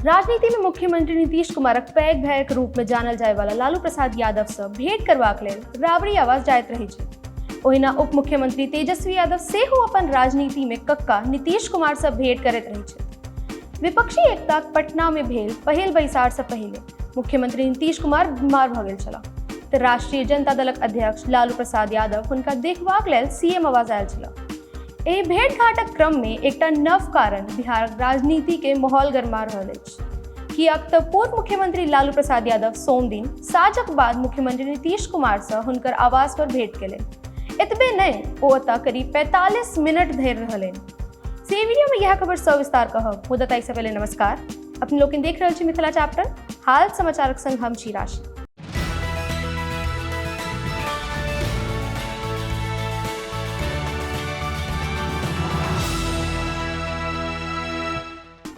राजनीति में मुख्यमंत्री नीतीश कुमारक पैघ भाईक रूप में जानल जाय वाला लालू प्रसाद यादव से भेंट करबाक लेल राबड़ी आवास जाइत रहै छै। ओहिना उप मुख्यमंत्री तेजस्वी यादव सेहो अपन राजनीति में कक्का नीतीश कुमार से भेंट करैत रहै छथि। विपक्षी एकताक पटना में भेल पहिल बैसार से पहिले मुख्यमंत्री नीतीश कुमार बीमार भऽ गेल छलाह तऽ राष्ट्रीय जनता दलक अध्यक्ष लालू प्रसाद यादव हुनका देखबाक लेल सीएम आवास आयल छलाह। एहि भेंटघाटक क्रम में एकटा नव कारण बिहारक राजनीति के माहौल गरमा रहल अछि, कियाक तऽ पूर्व मुख्यमंत्री लालू प्रसाद यादव सोमदिन साँझक बाद मुख्यमंत्री नीतीश कुमार सँ हुनकर आवास पर भेंट केलनि। एतबे नहि, ओ ओतऽ करीब 45 मिनट धरि रहलनि। से वीडियो में यह खबर सविस्तार कहब, मुदा ताहि पहिले नमस्कार। अपने लोकनि देख रहल छी मिथिला चैप्टर हाल समाचारक संग हम छी राशि।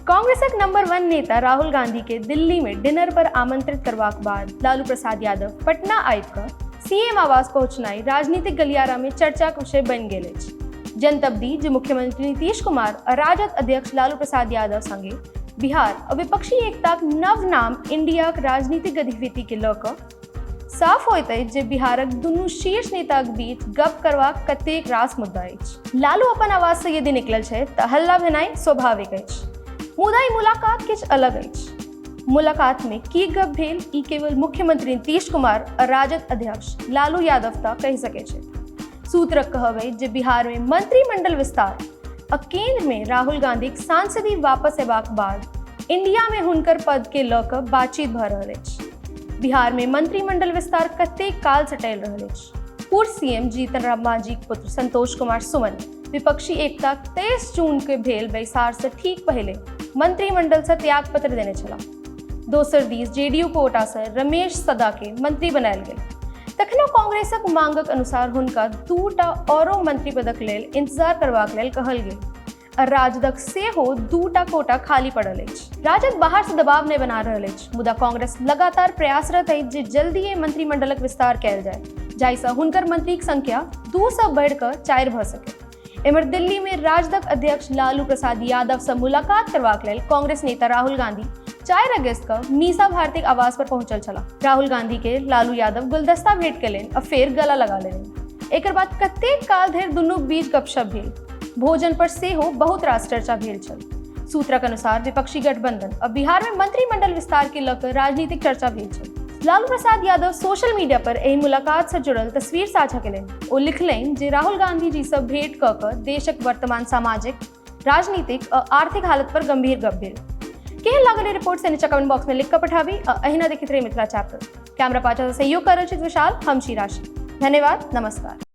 कांग्रेसक नंबर 1 नेता राहुल गांधी के दिल्ली में डिनर पर आमंत्रित करबाक बाद लालू प्रसाद यादव पटना आबि कऽ सीएम आवास पहुंचनाइ राजनीतिक गलियारा में चर्चाक विषय बनि गेल अछि। जनतब दी जे मुख्यमंत्री नीतीश कुमार आ राजद अध्यक्ष लालू प्रसाद यादव संगे बिहार आ विपक्षी एकताक नव नाम इंडियाक राजनीतिक गतिविधि के लऽ कऽ साफ होइत अछि जे बिहारक दुनू शीर्ष नेताक बीच गप करबाक कतेक रास मुद्दा अछि। लालू अपन आवास से यदि निकलल छै तऽ हल्ला भेनाइ स्वाभाविक अछि, मुदा ई मुलाकात किछु अलग अछि। मुलाकात में की गप भेल ई केवल मुख्यमंत्री नीतीश कुमार आ राजद अध्यक्ष लालू यादव तऽ कहि सकै छै। सूत्रक कहब अछि जे बिहार में मंत्रिमंडल विस्तार आ केंद्र में राहुल गांधीक सांसदी वापस अयबाक बाद इंडिया में हुनकर पद के लऽ कऽ बातचीत भऽ रहल अछि। बिहार में मंत्रिमंडल विस्तार कतेक काल से टलि रहल अछि। पूर्व सीएम जीतन राम मांझीक पुत्र संतोष कुमार सुमन विपक्षी एकता 23 जून के भेल बैसार से ठीक पहिले मंत्रिमंडल से त्याग पत्र देने छलाह। दोसर दिस जेडीयू कोटा से रमेश सदा के मंत्री बनायल गेल, तखनो कांग्रेसक मांगक अनुसार हुनका दूटा औरो मंत्री पदक लेल इंतजार करबाक लेल कहल गेल आ राजदक सेहो दूटा कोटा खाली पड़ल अछि। राजद बाहर से दबाव नहि बना रहल अछि, मुदा कांग्रेस लगातार प्रयासरत अछि जे जल्दिए मंत्रिमंडलक विस्तार कयल जाय, जाहिसँ हुनकर मंत्रीक संख्या 2 सँ बढ़ि कऽ 4 भऽ सकै। एम्हर दिल्ली में राजदक अध्यक्ष लालू प्रसाद यादव से मुलाकात करबाक लेल कांग्रेस नेता राहुल गांधी 4 अगस्त के मीसा भारतीक आवास पर पहुंचल छलाह। राहुल गांधी के लालू यादव गुलदस्ता भेंट केलनि आ फेर गला लगा लेलनि। एकर बाद कतेक काल धरि दुनूक बीच गपशप भेल। भोजन पर सेहो बहुत रास चर्चा भेल छल। सूत्रक अनुसार विपक्षी गठबंधन आ बिहार में मंत्रिमंडल विस्तार के लऽ कऽ राजनीतिक चर्चा भेल छल। लालू प्रसाद यादव सोशल मीडिया पर एहि मुलाकात से जुड़ल तस्वीर साझा केलनि। ओ लिखलनि जे राहुल गांधी जी से भेंट कऽ कऽ देशक वर्तमान सामाजिक, राजनीतिक आ आर्थिक हालत पर गंभीर गप भेल। केहन लागल ई रिपोर्ट से नीचा कमेंट बॉक्स में लिख कऽ पठाबी आ अहिना देखैत रही मिथिला चैप्टर। कैमरा पाछा से सहयोग कर रहल छथि विशाल, हम छी राशि। धन्यवाद, नमस्कार।